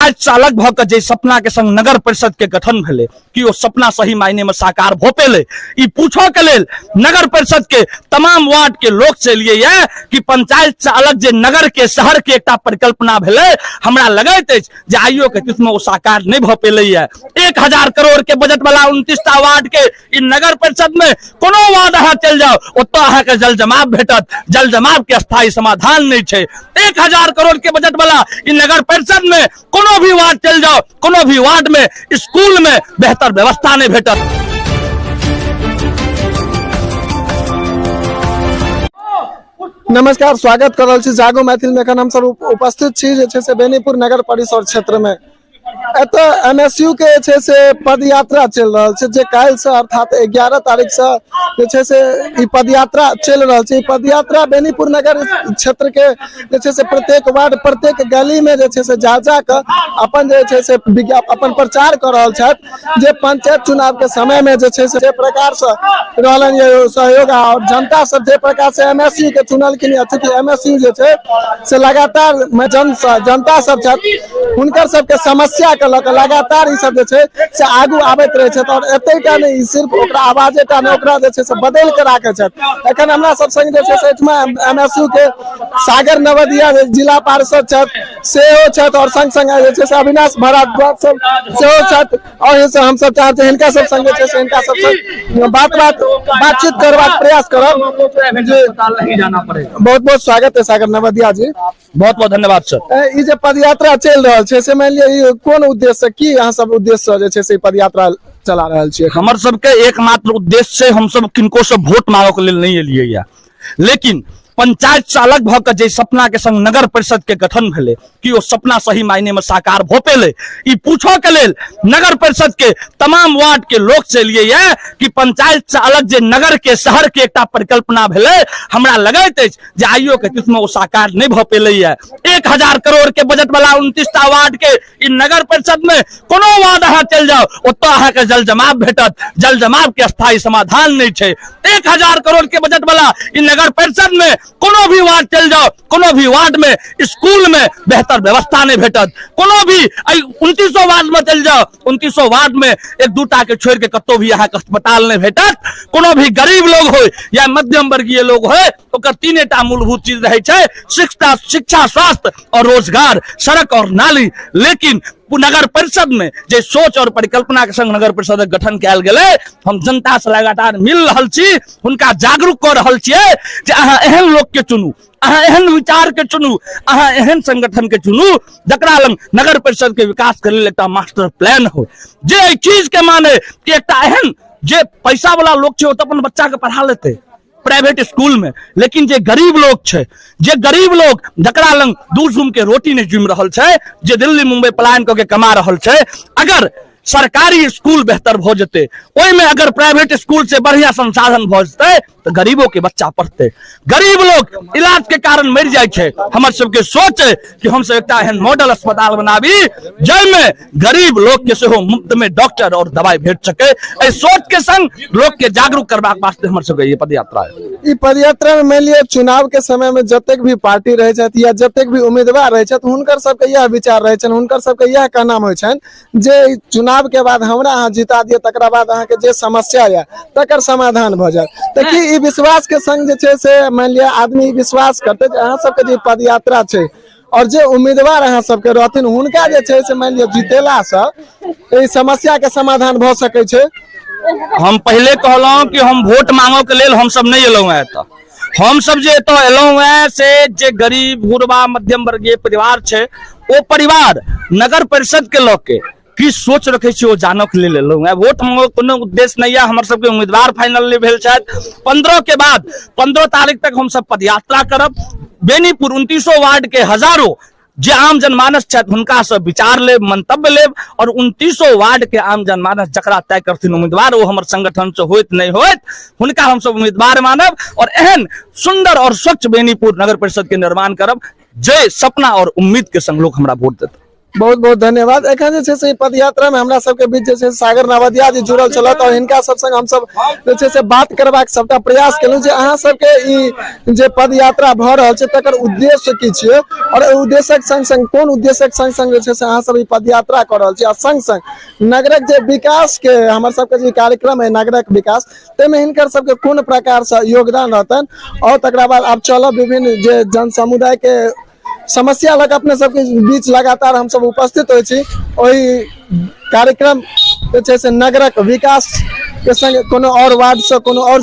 पंचायत से अलग भऽ के जे सपना के संग नगर परिषद के गठन भेलै, कि ओ सपना सही मायने में साकार भऽ पेलै? ई पूछऽ के लेल नगर परिषद के तमाम वार्ड के लोक से एलियै ये कि पंचायत से अलग जे नगर के शहर के एकटा परिकल्पना भेलै, हमरा लगैत अछि जे आइयो के तिथि में ओ साकार नहि भऽ पेलै ये। 1000 करोड़ के बजट वाला 29 टा वार्ड के ई नगर परिषद में कोनो वार्ड अहाँ चलि जाउ, ओतऽ अहाँके जल जमाव भेटत, जल जमाव के स्थायी समाधान नहि छै। 1000 करोड़ के बजट वाला ई नगर परिषद में कोनो भी वार्ड चलि जाउ, कोनो भी वार्ड में स्कूल में बेहतर व्यवस्था नहि भेटत। नमस्कार, स्वागत कर रहल छी जागो मैथिल में। एखन हमसब उपस्थित छी जे छै से बेनीपुर नगर परिषद क्षेत्र में। एतऽ एमएसयू के जे छै से पदयात्रा चलि रहल छै, जे काल्हि से अर्थात 11 तारीख से जे छै से ई पदयात्रा चलि रहल छै। ई पदयात्रा बेनीपुर नगर क्षेत्र के जे छै से प्रत्येक वार्ड प्रत्येक गली में जे छै से जा जा कऽ अपन जे छै से अपन प्रचार कऽ रहल छथि, जे पंचायत चुनाव के समय में जे छै से जे प्रकार से रहलनि ये सहयोग और जनता सब जे प्रकार से एमएसयू के चुनलखिन या चूँकि एमएसयू जे छै से लगातार जनता सब छथि, हुनकर सबके समस्या के लऽ कऽ लगातार ई सब जे छै से आगू आबैत रहै छथि। और एतेटा नहि, ई सिर्फ ओकरा आवाजेटा नहि, ओकरा जे छै से बदलि कऽ राखै छथि। एखन हमरा सब संग जे छै से एहिठमा एमएसयू के सागर नवदिया जे जिला पार्षद छथि सेहो छथि, और संग संग जे छै से अविनाश भारद्वाज सब सेहो छथि। और एहिसँ हमसब चाहै छी हिनका सब संग जे छै से हिनका सबसँ बातचीत करबाक प्रयास करब। जे बहुत बहुत स्वागत है सागर नवदिया जी। बहुत बहुत धन्यवाद सर। ई जे पदयात्रा चलि रहल छै से मानि लिअ ई कोन उद्देश्य से, की अहाँ सब उद्देश्य से जे छै से ई पदयात्रा चला रहल छियै? हमर सबके एकमात्र उद्देश्य छै, हमसब किनको से वोट मांगऽ के लेल नहि एलियै या, लेकिन पंचायत से अलग भऽ के जे सपना के संग नगर परिषद के गठन भेलै, कि ओ सपना सही मायने में साकार भऽ पेलै? ई पूछऽ के लेल नगर परिषद के तमाम वार्ड के लोक से एलियै ये कि पंचायत से अलग जे नगर के शहर के एकटा परिकल्पना भेलै, हमरा लगैत अछि जे आइयो के तिथि में ओ साकार नहि भऽ पेलै ये। 1000 करोड़ के बजट वाला 29 टा वार्ड के ई नगर परिषद में कोनो वार्ड अहाँ चलि जाउ, ओतऽ अहाँके जल जमाव भेटत, जल जमाव के स्थायी समाधान नहि छै। 1000 करोड़ के बजट वाला ई नगर परिषद में कोनो भी वार्ड चलि जाउ, कोनो भी वार्ड में स्कूल में बेहतर व्यवस्था नहि भेटत। कोनो भी एहि 29 वार्ड में चलि जाउ, 29 वार्ड में एक दूटा के छोड़ि के कतौ भी अहाँके अस्पताल नहि भेटत। कोनो भी गरीब लोग होय या मध्यम वर्गीय लोग होय, ओकर तीनेटा मूलभूत चीज रहै छै, शिक्षा, स्वास्थ्य और रोजगार, सड़क और नाली। लेकिन नगर परिषद में जे सोच और परिकल्पना के संग नगर परिषद गठन कयल गेलै, हम जनता से लगातार मिल रहल छी, हुनका जागरूक कऽ रहल छियै जे अहाँ एहन लोक के चुनू, अहाँ एहन विचार के चुनू, अहाँ एहन संगठन के चुनू जकरा लग नगर परिषद के विकास के लेल एकटा मास्टर प्लान हो, जे एहि चीज के माने कि एकटा एहन जे पैसा वाला लोक छै ओ तऽ अपन बच्चा के पढ़ा लेतै प्राइवेट स्कूल में, लेकिन जे गरीब लोग छै, जे गरीब लोग जकरा लग दू जुम के रोटी नहीं जुमि रहल छै, जे दिल्ली मुंबई पलायन कऽ के कमा रहल छै, अगर सरकारी स्कूल बेहतर भऽ जेतै, ओहिमे अगर प्राइवेट स्कूल से बढ़िया संसाधन भऽ जेतै तऽ गरीबो के बच्चा पढ़तै। गरीब लोग इलाज के कारण मरि जाइ छै। हमर सबके सोच है कि हमसब एकटा एहन मॉडल अस्पताल बनाबी जाहिमे गरीब लोग के सेहो मुफ्त में डॉक्टर और दवाई भेट सके। एहि सोच के संग लोग के जागरूक करबाक वास्ते हमर सबके ये पदयात्रा है। ई पदयात्रा में मानि लिअ चुनाव के समय में जतेक भी पार्टी रहै छथि या जतेक भी उम्मीदवार रहै छथि, हुनकर सबके इएह विचार रहै छनि, हुनकर सबके इएह कहनाम होइ छनि जे चुनाव के बाद हमरा अहाँ जिता दिअ, तकरा बाद अहाँके जे समस्या यऽ तकर समाधान भऽ जायत। तऽ की ई विश्वास के संग जे छै से मानि लिअ आदमी विश्वास करतै जे अहाँ सबके जे पदयात्रा छै और जे उम्मीदवार अहाँ सबके रहथिन हुनका जे छै से मानि लिअ जीतेलासँ एहि समस्या के समाधान भऽ सकै छै? हम पहिले कहलहुँ कि हम वोट मांगऽ के लेल हमसब नहि एलहुँ हेँ एतऽ। हमसब जे एतऽ एलहुँ हेँ से जे गरीब गुरबा मध्यम वर्गीय परिवार छै, ओ परिवार नगर परिषद के लऽ के की सोच रखै छै ओ जानऽ के लेल एलहुँ हेँ। वोट मांगऽ के कोनो उद्देश्य नहि यऽ। हमर सबके उम्मीदवार फाइनल नहि भेल छथि। 15 के बाद 15 तारीख तक हमसब पदयात्रा करब। बेनीपुर 29 वार्ड के हजारों जे आम जनमानस छथि हुनकासँ विचार लेब, मंतव्य लेब और 29 वार्ड के आम जनमानस जकरा तय करथिन उम्मीदवार, ओ हमर संगठन से होइत नहि होइत, हुनका हमसब उम्मीदवार मानब और एहन सुंदर और स्वच्छ बेनीपुर नगर परिषद के निर्माण करब जे सपना और उम्मीद के संग लोग हमरा वोट देत। बहुत बहुत धन्यवाद। एखन जे छै से ई पदयात्रा में हमरा सबके बीच जे छै सागर नवदिया जी जुड़ल छलथि और हिनका सब संग हमसब जे छै से बात करबाक सबटा प्रयास केलहुँ जे अहाँ सबके ई जे पदयात्रा भऽ रहल छै तकर उद्देश्य की छियै और एहि उद्देश्यक संग संग कोन उद्देश्यक संग संग जे छै से अहाँ सब ई पदयात्रा कऽ रहल छी आ संग संग नगरक जे विकास के हमर सबके जे कार्यक्रम है नगरक विकास ताहिमे हिनकर सबके कोन प्रकार से योगदान रहतनि। और तकरा बाद आब चलब विभिन्न जे जन समुदाय के समस्या लग अपने सबके बीच लगातार हमसब उपस्थित होइ छी। ओहि कार्यक्रम जे छै से नगरक विकास के संग कोनो और वार्ड से कोनो और